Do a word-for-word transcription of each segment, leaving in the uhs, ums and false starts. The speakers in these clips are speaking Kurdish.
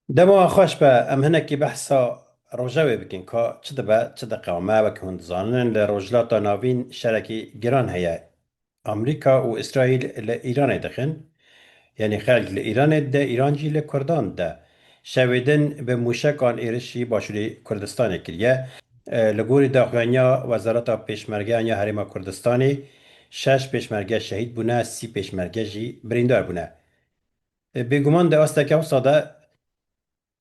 Dema xweş be, em hinekî behsa rojevê bikin, ka çi dibe, çi diqewime. Wek hûn dizanin, li Rojhilata Navîn şerekî giran heye. Amerîka û Îsraîl li Îranê dixin. Yanî xelk li Îranê dide, Îran jî li Kurdan dide. Şevê din bi mûşekan êrişî başûrê Kurdistanê kiriye. E, li gorî daxuyaniya Wezareta Pêşmergeyan ya Herêma Kurdistanê, şeş pêşmerge şehîd bûne, sî pêşmerge jî birîndar bûne. E, bêguman di asteke wisa de,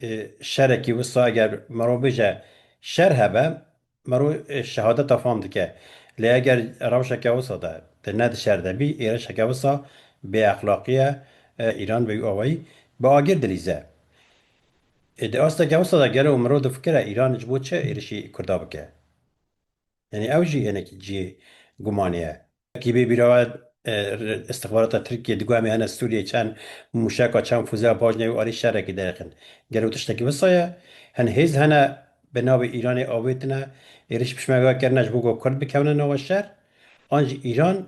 e, şerekî wisa eger mero bêje şer hebe, mero, e, şehadeta fam dike. Lê eger rewşeke wisa de, de ne di şer de bî, êrişeke wisa bêexlaqî ye, e, Îran bi wî awayî bi agir dilîze. E, di asteke wisa de gelo mero difikire Îran ji bo çi êrişî Kurda bike? Yanî ew jî hinekî cihê gumanê ye. Wekî bê bîra we, e, istixbarata Tirkiyê digot em ê hene Sûriyeyê çend mûşeka, çend fûzeya bajne wî alî şerekî derêxin. Gelo tiştekî wisa ye? Hin hêz hene bi navê Îranê avêtine, êrişî pişmergeya kirine ji bo ku Kurd bikevine nava şer? An jî Îran,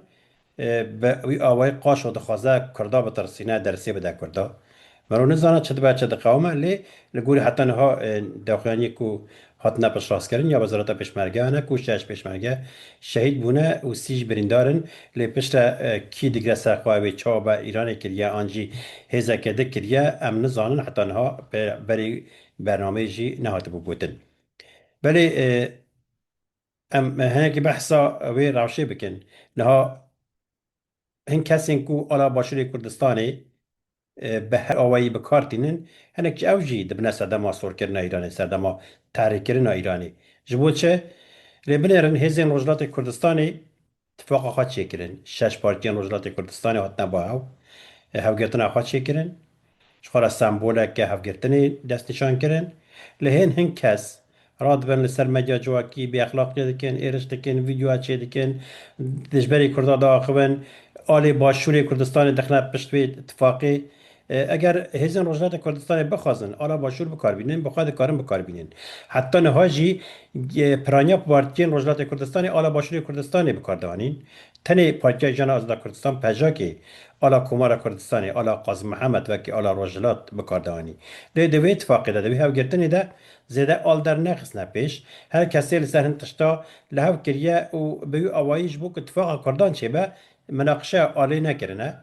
e, bi wî awayî qaşo dixwaze Kurda bitirsîne, dersê bide Kurda? Mero nizane çi dibe, çi diqewime, lê li gorî heta niha, e, daxuyaniyê ku hatine piştrast kirin ya Wezareta Pêşmergeyan e ku şeş pêşmerge şehîd bûne û sî jî birîndar in. Lê piştre, e, kî digire ser xwe, wê çawa be, Îranê kiriye an jî hêzeke di kiriye, em nizanin, heta niha be-, berî bernameyê jî nehatibû gotin. Belê, e, em hinekî behsa wê rewşê bikin. Niha hin kesên ku ala Başûrê Kurdistanê, e, bi her awayî bi kar tînin, hinek ji ew jî dibine serdema sorkirina Îranê, serdema tehrîrkirina Îranê. Ji bo çi? Lê binêrin hêzên Rojhilatê Kurdistanê tifaqa xwe çêkirin. Şeş partiyên Rojhilatê Kurdistanê hatine ba hev, e, hevgirtina xwe çêkirin. Ji xwe re semboleke hevgirtinê destnîşan kirin. Lê hên hin kes radibin li ser medya civakî bêexlaqiyê dikin, êriş dikin, vîdyoya çêdikin, dijberê Kurda diaxivin, alê Başûrê Kurdistanê dixine pişt vê tifaqê. E, eger hêzên Rojhilatê Kurdistanê bixwazin ala Başûr bikar bînin, bi xwe dikarin bikar bînin. Heta niha jî, e, piraniya partiyên Rojhilatê Kurdistanê ala Başûrê Kurdistanê bikar dianîn. Tenê Partiya Jiyana Azada Kurdistan, PJAKê, ala Komara Kurdistanê, ala Qazî Mihemed wekî ala Rojhilat bikar dianî. Lê di vê tifaqê de, di vê hevgirtinê de zêde al dernexistine pêş. Her kesê li ser hin tişta li hev kiriye û bi wî awayî ji bo ku tifaqa Kurdan çêbe, minaqişeya alê nekirine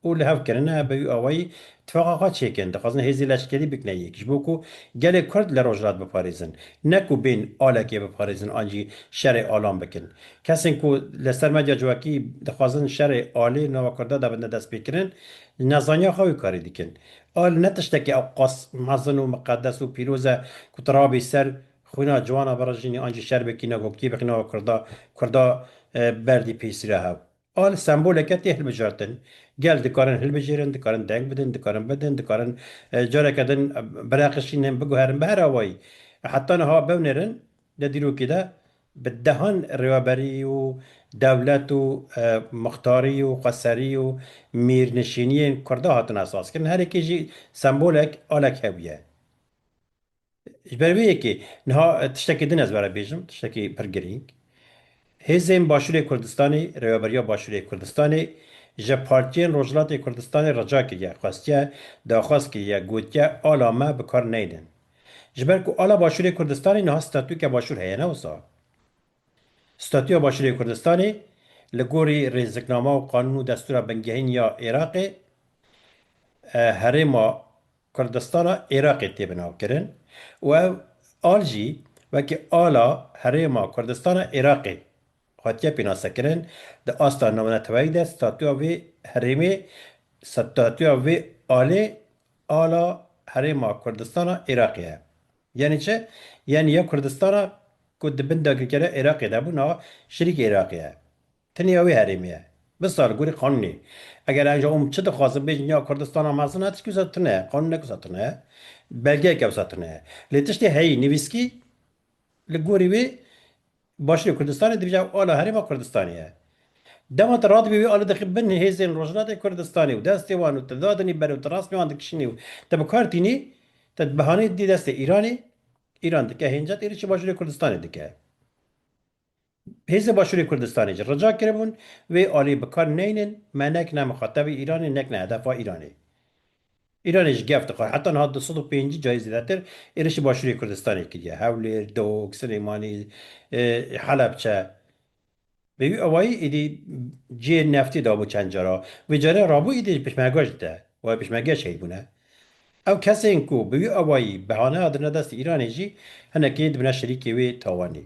û li hev kirine, bi wî awayî tifaqa xwe çêkin. Dixwazin hêzê leşkerî bikine yek, ji bo ku gelê Kurd li Rojhilat biparêzin. Ne ku bên alekê biparêzin an jî şerê alan bikin. Kesên ku li ser medya civakî dixwazin şerê alê nava Kurda de bidine destpêkirin, nezaniya xwe wî karî dikin. Al ne tiştekî ewqas mezin û miqedes û pîroz e ku tu rabî ser xwîna ciwana birijînî an jî şer bikî, ne ku kî bixî nava Kurda, Kurda, e, berdî pêsîra hev. Al semboleke tê hilbijartin. Gel dikarin hilbijêrin, dikarin deng bidin, dikarin bidin, dikarin, e, careke din, e, bireqişînin, biguherin, bi her awayî. Heta niha bibnêrin, di dîrokê de bi dehan rêweberî û dewlet û, e, muxtarî û xweserî û mîrnişîniyên Kurda hatine esas kirin. Her yekê jî sembolek, alek hebûye. Ji ber vê yekê niha, e, tiştekî din ez we re bêjim, tiştekî pir girîng. Hêzên Başûrê Kurdistanê, Rêweberiya Başûrê Kurdistanê ji partiyên Rojhilatê Kurdistanê rica kiriye, xwestiye, daxwaz kiriye, gotiye, ala me bi kar neynin. Ji ber ku ala Başûrê Kurdistanê niha statûyeke Başûr heye, ne wisa? Statûya Başûrê Kurdistanê li gorî rêziknama û qanûn û destûra bingehîn ya Iraqê, e, herêma Kurdistana Iraqê tê binavkirin û ev al jî wekî ala herêma Kurdistana Iraqê hatiye pênasekirin. Di asta navneteweyî de statûya vê herêmê, statûya vê alê ala herêma Kurdistana Iraqê ye. Yanî çi? Yanî ya Kurdistana ku di bin dagirkeriya Iraqê de bû, niha şirîkê Iraqê ye. Tenê ya wê herêmê ye. Bi sal gorî qanûnê. Eger em ji hûn çi dixwazin bêjin ya Kurdistana mezin e, tişkî wisa tune ye. Qanûnek wisa tune ye. Belgeyeke wisa tune ye. Lê tiştê heyî nivîskî li gorî wê Başûrê Kurdistanê dibêje ew ala herêma Kurdistanê ye. Dema te radibî wê alî dixî bin hêzên Rojhilatê Kurdistanê û destê wan û te dadinî ber û te rastmê wan dikişînî û te bi kar tînî, te bi hanê didî destê Îranê, Îran dike hêncet êrişî Başûrê Kurdistanê dike. Hêzên Başûrê Kurdistanê jî rica kiribûn, wê alî bi kar neynin, me nek ne mixatebê Îranê, nek ne hedefa Îranê. Îranê ji gef dixwar. Heta niha du sed û pêncî carî zêdetir êrişî Başûrê Kurdistanê kiriye. Hewlêr, Dok, Silêmanî, e, Helebçe. Bi wî awayî êdî cihê neftî dabû çend cara. Vê carê rabû êdî pêşmerga jî te. Wê pêşmerge şehîd bûne. Ew kesên ku bi wî awayî behaneya dine destê Îranê jî hinekê dibine şerîkê wê tawanî.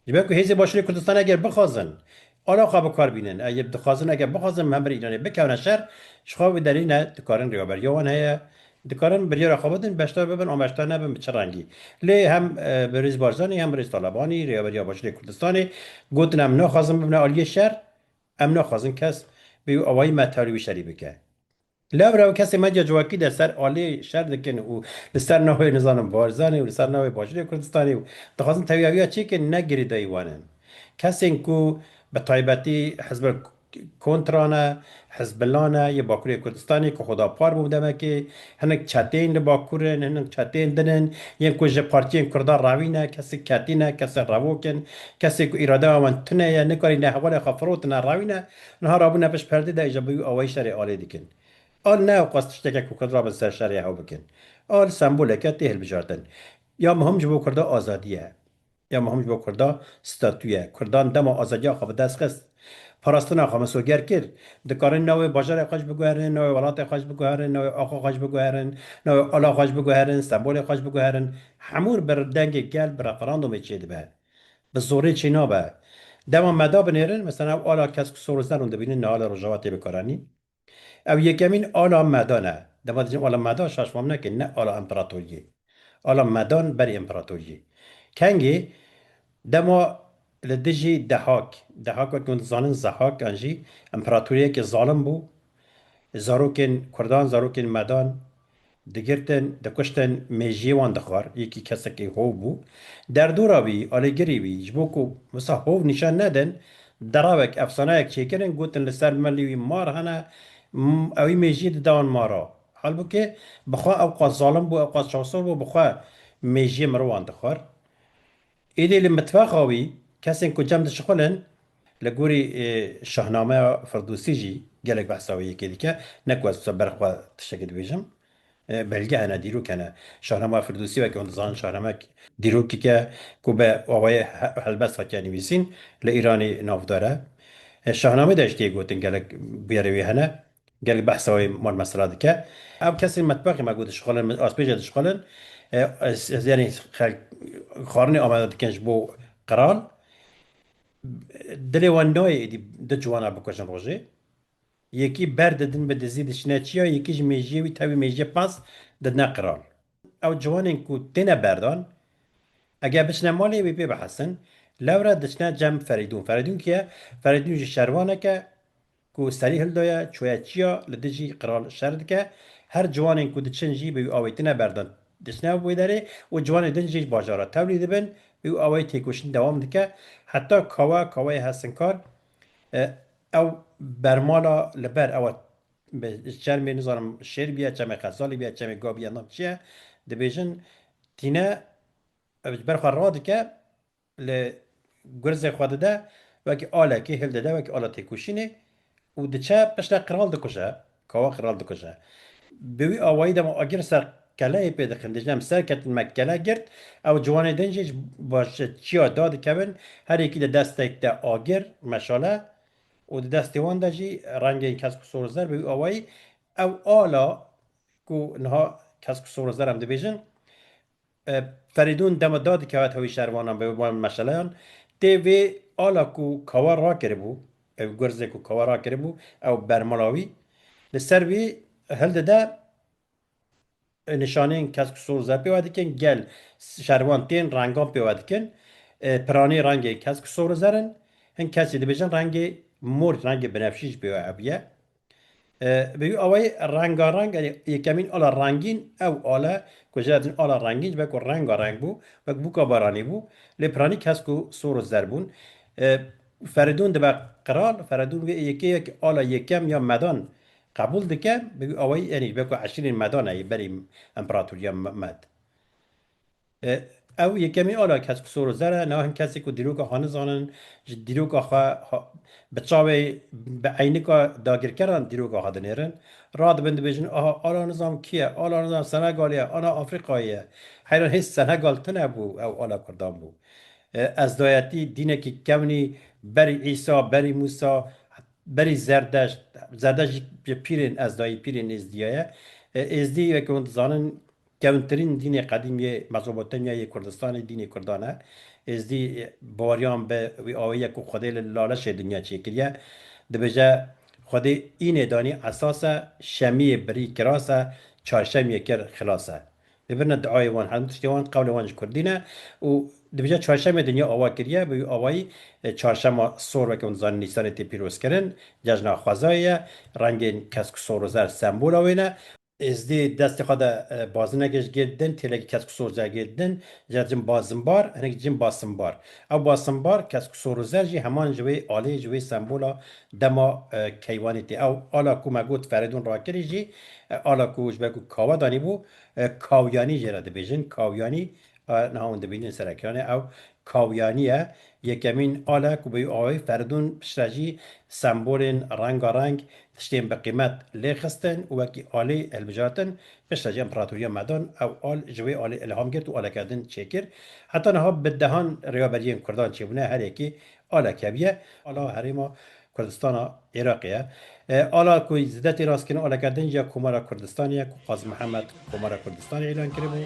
Ji ber ku hêzê Başûrê Kurdistanê eger bixwazin ala xwe bi kar bînin, eger dixwazin, eger bixwazin hemberî Îranê bikevine şer, ji xwe wê derî ne dikarin rêweberiya wan heye, dikarin biryara xwe bidin, beşdar bibin an beşdar nebin bi çi rengî. Lê hem, e, Birêz Barzanî hem Birêz Talebanî, rêweberiya Başûrê Kurdistanê, gotin em naxwazin bibine aliyê şer, em naxwazin kes bi wî awayî me tevlî wî şerî bike. Lewra ew kesê medya civakî de ser alê şer dikin û li ser navê, nizanim, Barzanî û li ser navê Başûrê Kurdistanê û dixwazin tewiyaviya çêkin, ne girêdayî wan in. Kesên ku bi taybetî hizbê kontra ne, hizbila ne, yê Bakurê Kurdistanê ku xwedapar bû demekê, hinek çeteyên li Bakur in, hinek çeteyên din in, yên ku ji partiyên Kurdan revî ne, kesê ketî ne, kesê revok in, kesê ku îradeya wan tune ye, nikarîne hevalê xwe firotine, revîne, niha rabûne pişt perdê de îja bi wî awayî şerê alê dikin. Al ne ewqas tişteke ku Kurd rabin ser şerê hew bikin. Al semboleke tê hilbijartin. Ya muhim ji bo Kurda azadî ye. Ya muhim ji bo Kurda statû ye. Kurdan dema azadiya xwe bi dest xist, parastina xwe misoger kir, dikarin navê bajarê xwe jî biguherin, navê welatê xwe jî biguherin, navê axa xwe jî biguherin, navê ala xwe jî biguherin, sembolê xwe jî biguherin. Hemû bi dengê gel, bi referandumê çêdibe. Bi zorê çênabe. Dema meda binêrin, mesela ew ala Kesk û Sor û Zer hûn dibînin niha li Rojava tê bikaranîn. Ew yekemîn ala medan e. Dema dibêjin ala medan, şaş fam nekin, ne ala împaratoriyê. Ala medan berî împaratoriyê. Kengê dema li dijî Dehak, Dehak wekî hûn dizanin Zehak an jî împaratoriyekê zalim bû. Zarokên Kurdan, zarokên medan digirtin, dikuştin, mêjiyê wan dixwar, yekî kesekî hov bû. Derdora wî, alîgirî wî, ji bo ku wisa hov nîşan nedin, derawek, efsaneyek çêkirin, gotin li ser milê wî mar hene, m-, ewî mêjiyê dide wan mara. Halbûkê bi xwe ewqas zalim bû, ewqas çavsor bû, bi xwe mêjiyê mirovan dixwar. Êdî li mitbexa wî kesên ku cem dişixulin, li gorî, e, Şahnameya Firdûsî jî gelek behsa wê yekê dike. Ne ku ez wisa ber xwe tiştekî dibêjim. E, belge hene, dîrok hene. Şahnameya Firdûsî weke hûn dizanin, Şahnamek dîrokeke ku bi awayê he-, helbest hatiye nivîsîn, li Îranê navdar e. E, Şahnamê de jî tê gotin gelek bûyerê wê hene. Gelek behsa wê mal mesela dike. Ev kesên metbexê me ku dişixulin, min aspêje dişixulin, e, ez, ez, yanî xelk, xwarinê amade dikin ji bo qral. Dilê wan nayê êdî du ciwana bikujin rojê. Yekî ber didin bi dizî diçine çiya, yekî ji mêjiyê wî tevî mêjiyê pez didine qral. Ew ciwanên ku têne berdan, eger biçine malê wî pê bihesin, lewre diçine cem Ferîdûn. Ferîdûn kî ye? Ferîdûn jî şervanek e, ku serî hildaye, çûye çiya, li dijî qral şer dike. Her ciwanên ku diçin jî bi wî awê tine berdan, diçine wê derê û ciwanê din jî ji bajara tevlî dibin, bi wî awayî têkoşîn dewam dike. Heta kawa, kawayê Hesinkar, e, ew bermala li ber, ew bi çermê, nizanim, şêr biye, çemê xezalî biye, çemê gav biye, nav çi ye, dibêjin, tîne, ev ji ber xwe radike, li gurzê xwe dide, wekî alekê hildide, wekî ala têkoşînê û diçe piştre qral dikuje, kawa qral dikuje. Bi wî awayî dema agir ser keleyê pê dixin, dibêjin em ser ketin me kele girt, ew ciwanê din jî ji baş çiya dadikevin, her yekî di destek de agir, meşale û di destê wan de jî rengên kesk û sor û zer, bi wî awayî ew ala ku niha kesk û sor û zer em dibêjin, e, Ferîdûn dema dadikeve tevî şervanan bi wan meşeleyan, tê vê ala ku kawa rakiribû, ew gurzê ku kawa rakiribû, ew bermala wî, li ser wî hildide, e, nîşanên kesk û sor zer pê ve dikin, gel şervan tên rengan pê ve dikin, e, piranî rengê kesk û sor zer in, hin kesî dibêjin rengê mor, rengê binefşî jî pê ve hebûye. E, bi wî awayî rengareng, yanî yekemîn ala rengîn, ew ale ku jê re dibêjin ala rengîn, ji ber ku rengareng bû, wek bûka baranî bû, lê piranî kesk û sor û zer bûn. E, Ferîdûn dibe qral, Ferîdûn wê yekê wek ala yekem ya medan qebûl dike, bi wî awayî, yanî ji ber ku eşîrên medan e, berî împaratoriya Me-, Med. E, Ew yekemîn ala Kesk û Sor û Zer e, niha hin kesê ku dîroka xwe nizanin, ji dîroka xwe ha-, bi çavê, bi eynika dagirkeran dîroka xwe dinêrin. Radibin dibêjin, aha, ala nizam kî ye, ala nizam Senegalî ye, ala Afrîkayê ye. Heyran hê Senegal tune bû, ew ala Kurdan bû. E, ezdayetî dînekî kewnî berî Îsa, berî Mûsa, berî Zerdeşt, Zerdeşt jî ji pîrên ezdayî, pîrên Êzdiya ye. E, Êzdî weke hûn dizanin, kewntirîn dînê qedîm yê Mezopotamya yê Kurdistanê dînê Kurdan e. Êzdî, e, baweriyan bi wî awayî ye ku Xwedê li Laleşê dinya çêkiriye. Dibêje, Xwedê înê danî esas e, şemiyê birî kiras e, çarşemiyê kir xilas e. Dê birine duayê wan, hemû tiştê wan, qewlê wan ji Kurdî ne û dibêje çarşemê dinya awa kiriye, bi wî awayî, e, çarşema sor weke hûn dizanin Nîsanê tê pîrozkirin, cejna xwezayê ye, rengên kesk û sor û zer sembola wê ne. Êzdî destê xwe de, e, bazinekê ji gêr didin, têlekî kesk û sor ji gêr didin, ji cin bazinbar, hinek cin basinbar. Ew basinbar, kesk û sor û zer jî heman ji wê alê, ji wê sembola dema, e, keywanî tê. Ew ala ku me got Ferîdûn Rakirî jî, e, ala ku ji ber ku kawe danîbû, e, kawyanî jê re dibêjin. Kawyanî, e, niha hûn dibînin ser ekranê, ew kawyanî ye. Yekemîn al e ku bi wî awayî Ferîdûn piştre jî sembolên rengareng, tiştên bi qîmet lê xistin û wekî alî hilbijartin, piştre jî împeratoriya me dan, ew al ji wê alî ilham girt û aleke din çêkir. Heta niha bi dehan rêveberiyên Kurdan çêbûne, her yekî aleke bûye. Ala herêma Kurdistana Iraqê ye. E, ala ku zêde tê naskirin, aleke din jî ya Komara Kurdistanê ye ku Qazî Mihemed Komara Kurdistanê îlan kiribû.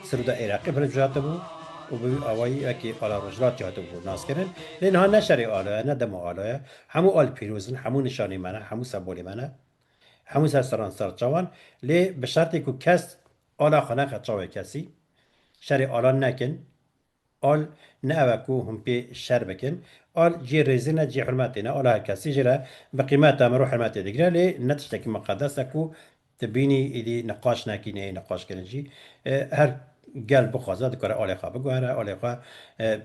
Sirûda Iraqê hilbijartibû û bi wî awayî wekî ala Rojhilat jî hatibû naskirin. Lê niha ne şerê ala ye, ne dema ala ye. Hemû al pîroz in, hemû nişanê me ne, hemû sembolê me ne. Hemû ser seran ser çawan. Lê bi şertê ku kes ala xwe nexe çavê kesî, şerê alan nekin. Al ne ew e ku hûn pê şer bikin. Al cihê rêzê ne, cihê hurmetê ne. Ala her kesî jê re bi qîmet e, mirov hurmetê digire, lê ne tiştekî miqedes e ku tu bînî êdî niqaş nekî, neyê niqaş kirin jî. E, her gel bixwaze dikare alê xwe biguhere, alê xwe, e,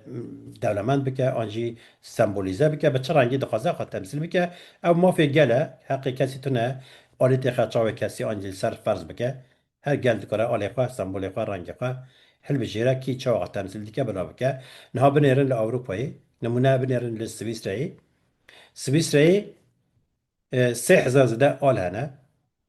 dewlemend bike, an jî sembolîze bike, bi çi rengî dixwaze xwe temsîl bike. Ew mafê gel e, heqê kesî tune, alî têxe çavê kesî an jî li ser ferz bike. Her gel dikare alê xwe, sembolê xwe, rengê xwe hilbijêre, kî çawa xwe temsîl dike, bila bike. Niha binêrin li Ewropayê, nimûne binêrin li Swîsreyê. Swîsreyê, e, sê hezar zêde al hene.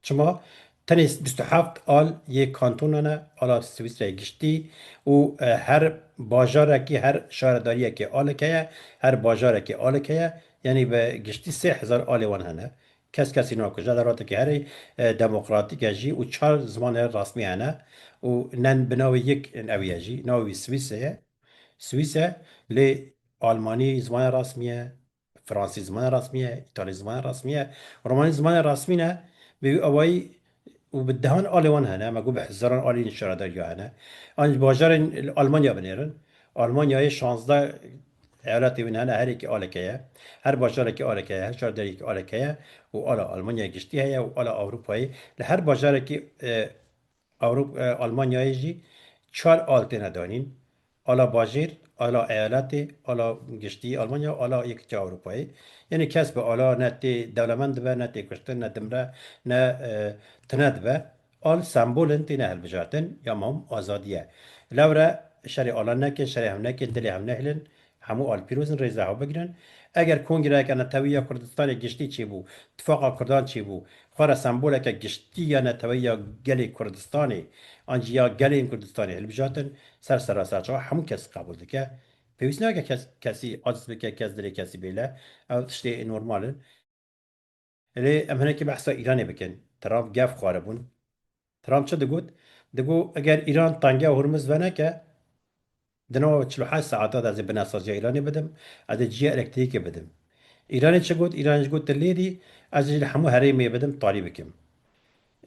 Çima? Tenê bîst û heft al yê kantonan e, ala Swîsreyê giştî û, e, her bajarekî, her şaredariyekê alek heye, her bajarekê alek heye. Yanî bi giştî sê hezar alê wan hene. Kes kesî nakuje. Dewletekî herî, e, demokratîk e jî û çar zimanê resmî hene û nen bi navê yek ew ye jî. Navê wî Swîse ye. Swîse, lê Almanî zimanê resmî ye, Fransî zimanê resmî ye, Îtalî zimanê resmî ye, Romanî zimanê resmî ne. Bi wî awayî û bi dehan alê wan hene, me got bi hezaran alî şaredariya hene. An ji bajarên Almanya binêrin. Almanyayê şazdeh eyaletê wî hene, her yekî aleke ye. Her bajarekî aleke ye, her şaredariyekî aleke ye û ala Almanyayê giştî heye û ala Ewropayê. Li her bajarekî, e, Ewrop-, e, Almanyayê jî çar al têne danîn. Ala bajêr, ala eyaletê, ala giştî Almanya, ala Yekîtiya Ewropayê. Yanî kes bi ala ne tê dewlemend dibe, ne tê kuştin, ne dimre, ne, e, tune dibe. Al sembol in, têne hilbijartin, ya mam azadî ye. Lewre şerê alan nekin, şerê hev nekin, dilê hev nehilin. Hemû al pîroz in, rêza hev bigirin. Eger kongreyeke netewiya Kurdistanê giştî çêbû, tifaqa Kurdan çêbû, xwe re semboleke giştî ya netewiya gelê Kurdistanê, an jî ya gelên Kurdistanê hilbijartin, ser sera ser çawa hemû kes qebûl dike. Pêwîst nake kes, kesî aciz bike, kes dilê kesî bêle. Ew tiştê normal in. Lê em hinekî behsa Îranê bikin. Trump gef xwaribûn. Trump çi digot? Digot, eger Îran tengeya Hormuz veneke, di nava çil û heşt saeta de ez ê binesaziya Îranê bidim, ez ê cihê elektrîkê bidim. Îranê çi got? Îran jî got, tu lê dî, ez ê ji li hemû herêmê bidim, talî bikim.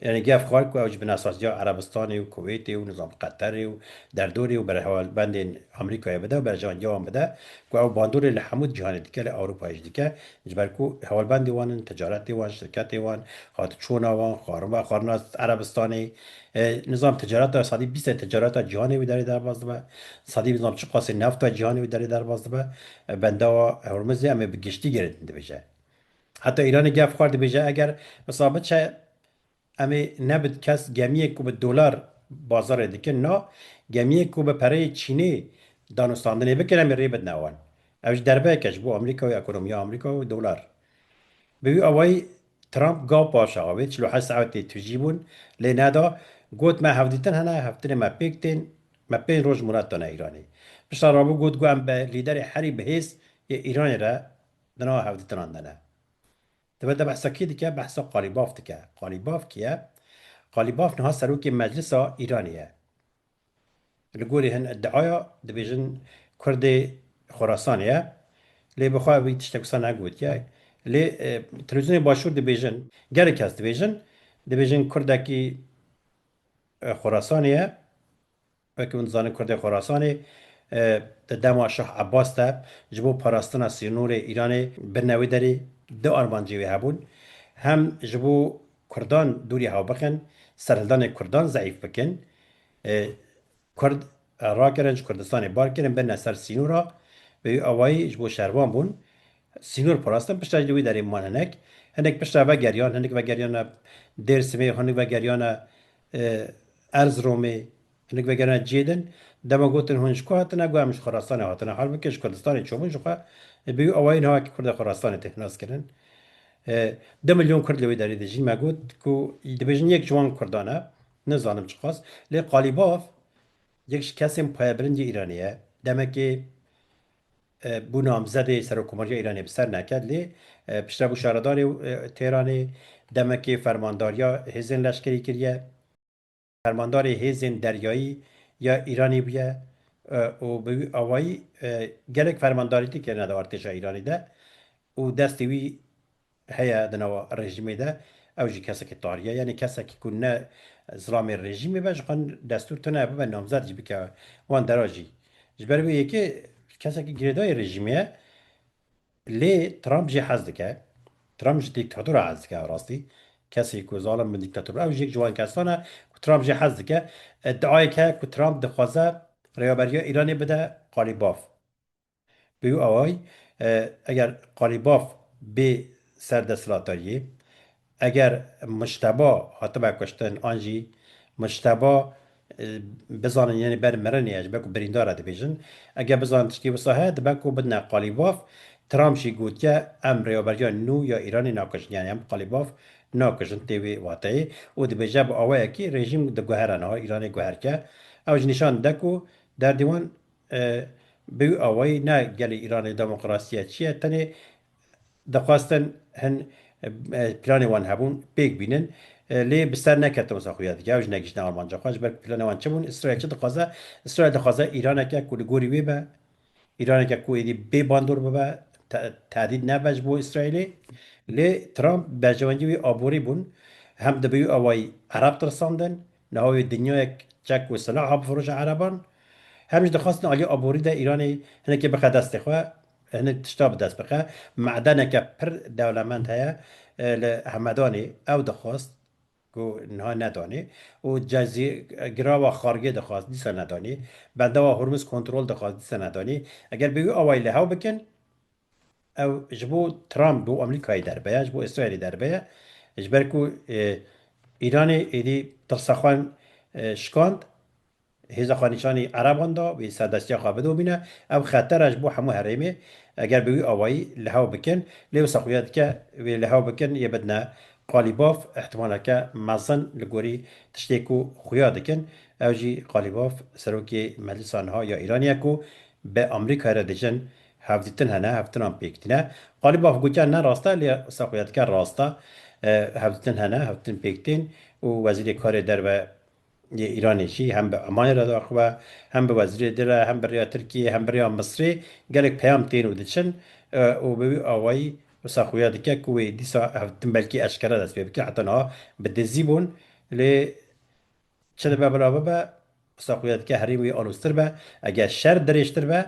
Yanî gef xwar ku ew ji binesaziya Erebistanê û Kuwêtê û nizam Qeterê û derdorê û berhevalbendên Amerîkayê bide û berjewendiya wan bide, ku ew bandorê li hemû cîhanê dike, li Ewropayê jî dike, ji ber ku hevalbendê wan in, ticaretê wan, şirketê wan, xatirçûna wan, xwarina, xwarina Erebistanê, e, nizam ticareta, sedî bîst ticareta cîhanê wî derê derbas dibe, sedî nizam çiqasê nefta cîhanê wî derê derbas dibe, e, bendava Hormizê em ê bi giştî girêdin dibêje. Heta Îranê gef xwar dibêje, eger mesela biçe, em ê nebit kes gemiyek ku bi dolar bazarê dikin, na gemiyê ku bi pereyê Çînê danûstandinê bikin, em ê rê bidine wan. Ev ji derbeyek e ji bo Amerîka û ekonomiya Amerîka û dolar. Bi wî awayî Trump gav paşa avêt, çil û heşt saetê tujî bûn, lê neda, got, me hevdîtin hene, hevdîtinê me pêk tên, me pênc roj muhlet dane Îranê. Pişta rabû got, got, em bi lîderê herî bihêz yê Îranê re di nava hevdîtinan de ne. Dibe de behsa kî dike? Behsa Qalîbaf dike. Qalîbaf kî ye? Qalîbaf niha serokê Meclisa Îranê ye. Li gorî hin iddiaya dibêjin Kurdê Xorasanê ye. Lê bi xwe wî tiştek wisa negotiye. Lê, e, televîzyonê Başûr dibêjin, gelek kes dibêjin, dibêjin Kurdekî, e, Xorasanê ye. Wekî hûn dizanin Kurdê Xorasanê, e, di dema Şah Ebbas de ji bo parastina sînorê Îranê birine wê derê du armancê wê hebûn. Hem ji bo Kurdan dûrî hev bixin, serhildanê Kurdan zeîf bikin. E, Kurd, e, rakirin, ji Kurdistanê bar kirin, birine ser sînora, bi wî awayî ji bo şervan bûn. Sînor parastin, pişta jî li wî derê man hinek. Hinek pişta vegeriyane, hinek vegeriyane Dêrsimê, hinek vegeriyane, e, Erziromê, hinek vegeriyane cihê din. Dema gotin hûn ji ku hatine, got em ji Xurasanê hatine. Halbûkî ji Kurdistanê çûbûn ji xwe. E, bi wî awayî niha wekî Kurdê Xurasanê tê nas kirin. E, du milyon Kurd li wê derê dijîn. Me got ku dibêjin yek ji wan Kurdan e. Nizanim çiqas. Lê Qalîbaf yek ji kesên payebilind yê Îranê ye. Demekê, e, bû namzedê serokkomariya Îranê bi ser neket, lê, e, piştre bû şaredarê, e, Têranê, demekê fermandariya hêzên leşkerî kiriye, fermandarê hêzên deryayî ya Îranê bûye, e, û bi wî awayî, e, gelek fermandarîtî kirine di artêşa Îranê de û destê wî heye di nava rejîmê de, ew jî kesekî tarî ye. Yanî kesekî ku ne zilamê rejîmê be, ji xwe destûr tune bibe namzed jî bike wan dera jî. Ji ber vê yekê kesekî girêdayî rejîmê ye. Lê Trump jî hez dike. Trump ji dîktatora hez dike rastî. Kesê ku zalim bi dîktator, ew jî yek ji wan kesan e ku Trump jî hez dike. Îdiayek heye ku Trump dixwaze rêveberiya Îranê bide Qalîbaf. Bi wî awayî, e, eger Qalîbaf bê ser desthilatdariyê, eger Mujteba hatibe kuştin an jî Mujteba, e, bizanin, yanî ber mirinê ye, ji ber ku birîndar e dibêjin. Eger bizanin tiştê wisa heye, dibe ku bidine Qalîbaf. Trump jî gotiye, em rêveberiya nû ya Îranê nakujin, yanî em Qalîbaf nakujin tê wê wateyê û dibêje bi awayekî rejîm diguhere niha Îranê guherke. Ew jî nîşan dide ku derdê wan, e, bi wî awayî ne gelê Îranê demokrasiye çi ye, tenê dixwestin hin, e, planê wan hebûn pêk bînin. E, lê bi ser neketin wisa xuya dike. Ew jî negihiştine armanca xwe. Ji ber ku planê wan çi bûn? Îsraîl çi dixwaze? Îsraîl dixwaze Îraneke ku li gorî wê be, Îraneke ku êdî bê bandor bibe, te-, tehdîd nebe ji bo Îsraîlê. Lê Trump berjewendî wî aborî bûn. Hem di bi wî awayî Ereb tirsandin, niha wê dinyayek çek û silaha bifiroşe Ereban. Hem jî dixwastin alî aborî de Îranê hinekê bixe destê xwe, hinek tişta bi dest bixe. Medeneke pir dewlemend heye, e, li Hemedanê, ew dixwast ku niha nedanê û cezî-, girava Xargê dixwast, dîsa nedanê. Bendava Hormuz kontrol dixwast, dîsa nedanê. Eger bi wî awayî li hev bikin, ew ji bo Trump, bo Amerîkayê derbe ye, ji bo Îsraîlê derbe ye. Ji ber ku, e, Îranê êdî tirsa xwe, e, şikand, hêza xwe nîşanî Ereban da, wê serdestiya xwe bidomîne. Ev xeter e ji bo hemû herêmê. Eger bi wî awayî li hev bikin, lê wisa xuya dike, wê li hev bikin, yê bidine Qalîbaf, ihtimaleke mezin li gorî tiştê ku xuya dikin. Ew jî Qalîbaf, serokê Meclisa niha ya Îranê ye ku bi Amerîkayê re dijin hevdîtin hene, hevdîtinan pêk tîne. Qalîbaf gotiye ne rast e, lê wisa xuya dike rast e. E, hevdîtin hene, hevdîtin pêk tên û Wezîrê Karê Derve yê Îranê jî hem bi Emanê re diaxive, hem bi Wezîrê Dî re, hem bi rêya Tirkiyê, hem bi rêya Misrê gelek peyam tên û diçin, e, û bi wî awayî wisa xuya dike ku wê dîsa hevdîtin belkî eşkere dest pê bike. Heta niha bi dizî bûn, lê çi dibe bila bibe, wisa xuya dike herêm wê aloztir be. Eger şer dirêjtir be,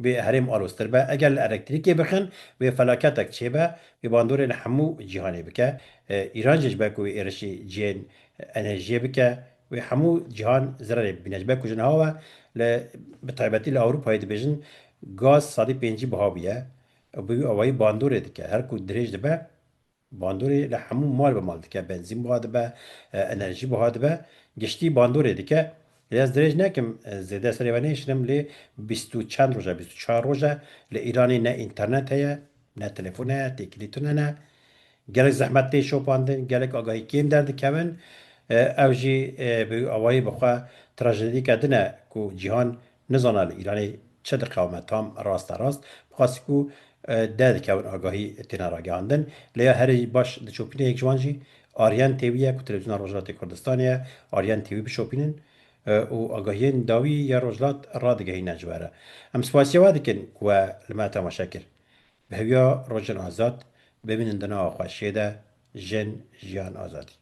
wê herêm aloztir be. Eger li elektrîkê bixin, wê felaketek çêbe, wê bandorê li hemû cîhanê bike. E, Îran jî ji ber ku wê êrişî cihên enerjiyê bike, wê hemû cîhan zirarê bibîne. Ji ber ku ji niha ve li, bi taybetî li Ewropayê dibêjin, gaz sedî pêncî biha bûye. Bi wî awayî bandorê dike. Her ku dirêj dibe, Bandorê li hemû mal bi mal dike, benzîn buha dibe, e, enerjî buha dibe, giştî bandorê dike. Lê ez dirêj nekim, e, zêde serê we nêşinim, lê bîst û çend roj e, bîst û çar roj e, li Îranê ne înternet heye, ne telefon heye, têkilî tune ne. Gelek zehmet tê şopandin, gelek agahî kêm derdikevin. E, ew jî, e, bi awayî bi xwe trajediyeke din e ku cîhan nizane li Îranê çi diqewime tam raste rast. Bi xwe ku, e, derdikevin agahî têne ragihandin. Lê ya herî baş diçopîne yek ji wan jî Aryan T V ye ku televîzyona Rojhilatê Kurdistanê ye. Aryan T V bişopînin, e, û agahiyên dawî ya Rojhilat radigehîne ji we re. Em spasiya we dikin ku we li me temaşe kir. Bi hêviya rojên azad, bimînin di nava xweşiyê de, jin, jiyan, azadî.